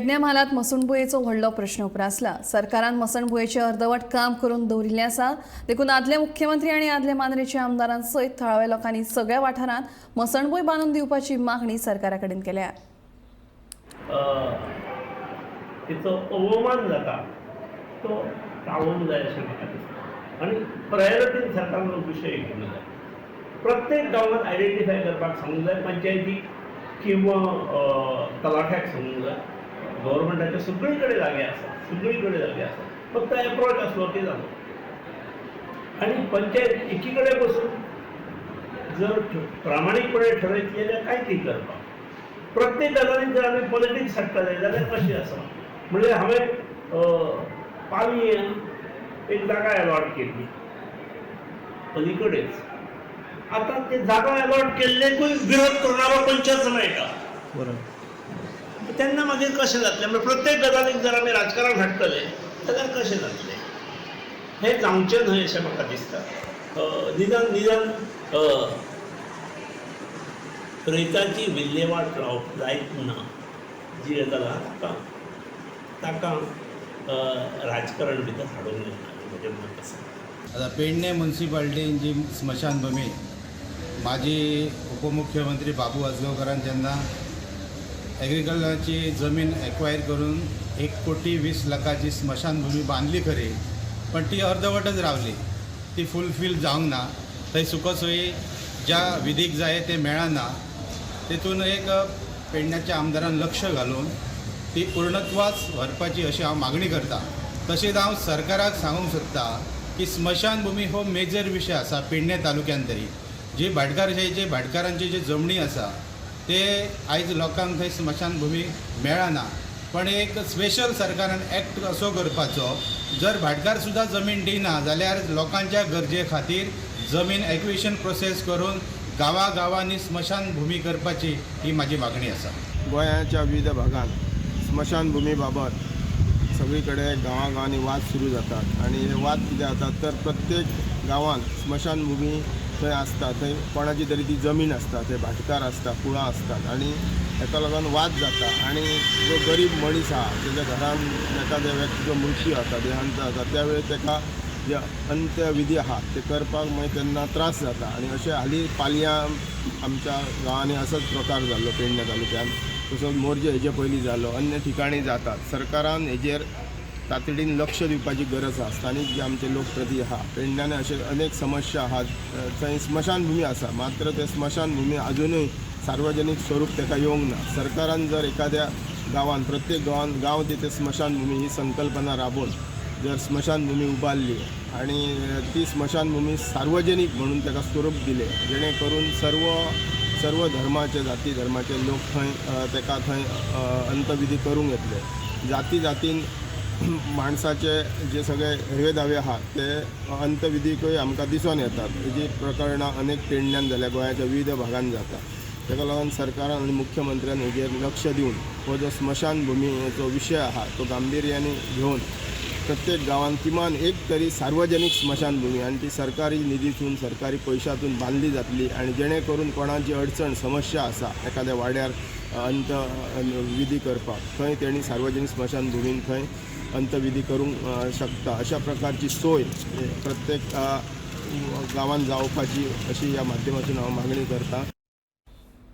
पेडणे म्हालांत मसणभुंयेचो व्हडलो प्रश्न उप्रासला. सरकारान मसणभुंयेचें अर्दवट काम करून दवरिल्लें आसा. देखून आदले मुख्यमंत्री आनी आदले मांद्रेचे आमदारां सयत थळाव्या लोकांनी सगळ्या वाठारांत मसणभूंय बांदून दिवपाची मागणी सरकारा कडेन केल्या. तिचो अवमान जाता तो टाळूंक जाय अशें म्हाका दिसता आनी प्रायोरिटीन सरकारान हो विशय घेवंक जाय. प्रत्येक गांवांत आयडेंटिफाय करपाक सांगूंक जाय, पंचायतीक किंवा तलाठ्याक सांगूंक जाय. गव्हर्मेंटाचे सगळी कडेन जागे आसा, सगळी कडेन जागे आसा, फक्त एप्रोच आसलो की जालो. आनी पंचायत एकी कडेन बसून जर प्रामाणीकपणे ठरयतली जाल्यार काय ती करपाक. प्रत्येक गजालीन जर आमी पॉलिटिक्स हाडटले जाल्यार कशें आसा? म्हणजे हांवें पालयें एक जागा एलॉट केल्ली अलीकडेच. आतां ते जागा एलॉट केल्लेकूय विरोध करणारो पंचच मेळटा. तेन्ना मागीर कशें जातलें? म्हणजे प्रत्येक गजालीक जर आमी राजकारण हाडटले जाल्यार कशें जातलें? हें जावचें न्हय अशें म्हाका दिसता. निदान निदान प्रेताची विल्हेवाट लावप जायत ना जी गजाल आहा, ताका ताका राजकारण भितर हाडूंक जायना, म्हजें मत आसा. आतां पेडणे मुन्सिपाल्टीन जी स्मशानभूमी माजी उपमुख्यमंत्री बाबू आजगांवकरान जेन्ना एग्रीकल्चराची जमीन एक्वायर करून 1 कोटी 20 लाखाची स्मशानभूमी बांदली खरी, पण ती अर्दवटच रावली. ती फुलफील जावंक ना. थंय सुखसोयी ज्या विधीक जाय ते मेळना. तेतून एक पेडण्याच्या आमदारान लक्ष घालून ती पूर्णत्वास व्हरपाची अशी हांव मागणी करता. तशेंच हांव सरकाराक सांगूंक सोदता की स्मशानभूमी हो मेजर विशय आसा. पेडणे तालुक्यान तरी जी भाटकारशाहीचे भाटकारांची जी जमणी आसा, ते आयज लोकांक थंय स्मशानभूमी मेळना. पण एक स्पेशल सरकारान एक्ट असो करपाचो, जर भाटकार सुद्दां जमीन दिना जाल्यार लोकांच्या गरजे खातीर जमीन एक्विशन प्रोसेस करून गांवागांवांनी स्मशानभूमी करपाची ही म्हाजी मागणी आसा. गोंयाच्या विविध भागांत स्मशानभूमी बाबत सगळी कडेन गांवागांवांनी वाद सुरू जातात. आनी हे वाद कित्याक जातात, तर प्रत्येक गांवांत स्मशानभूमी थंय आसता, थंय कोणाची तरी ती जमीन आसता, थंय भाटकार आसता, कुळां आसतात आनी हेका लागून वाद जाता. आनी जो गरीब मनीस आहा, तेच्या घरान एखाद्या व्यक्तीचो मृत्यू जाता, देहांत जाता, त्या वेळी तेका जे अंत्यविधी आहा ते करपाक मागीर तेन्ना त्रास जाता. आनी अशें हालीं पालयां आमच्या गांवांनी असोच प्रकार जाल्लो पेडणे तालुक्यान, तसोच मोरजे हेजे पयलीं जालो, अन्य ठिकाणी जातात. सरकारान हेजेर तातडीन लक्ष दिवपाची गरज आसा. स्थानीक जे आमचे लोकप्रतिनिधी आहा, पेडण्यान अशे अनेक समस्या आहात. थंय स्मशानभूमी आसा, मात्र ते स्मशानभूमी अजुनूय सार्वजनीक स्वरूप ताका येवंक ना. सरकारान जर एखाद्या गांवान, प्रत्येक गांवान गांव तिथे स्मशानभूमी ही संकल्पना राबोवन जर स्मशानभूमी उबारली आनी ती स्मशानभूमी सार्वजनीक म्हणून ताका स्वरूप दिलें, जेणे करून सर्व सर्व धर्माचे, जाती धर्माचे लोक थंय ताका थंय अंतविधी करूंक येतले. जाती जातीन माणसाचे जे सगळे हेवे दावे आहात ते अंतविधीकूय आमकां दिसून येतात. हेजी प्रकरणां अनेक पेडण्यान जाल्या, गोंयाच्या विविध भागान जाता. ताका लागून सरकारान आनी मुख्यमंत्र्यान हेजेर लक्ष दिवन हो जो स्मशानभूमीचो विशय आहा तो गांभिर्याने घेवन प्रत्येक गांवांत किमान एक तरी सार्वजनीक स्मशानभूमी आनी ती सरकारी निधीतून, सरकारी पयशातून बांदली जातली आनी जेणे करून कोणाची अडचण, समस्या आसा एखाद्या वाड्यार अंत विधी करपाक, थंय तेणी सार्वजनीक स्मशानभूमीन थंय अंतविधी करूंक शकता, अशा प्रकारची सोय प्रत्येक गांवांत जावपाची अशी ह्या माध्यमातून हांव मागणी करता.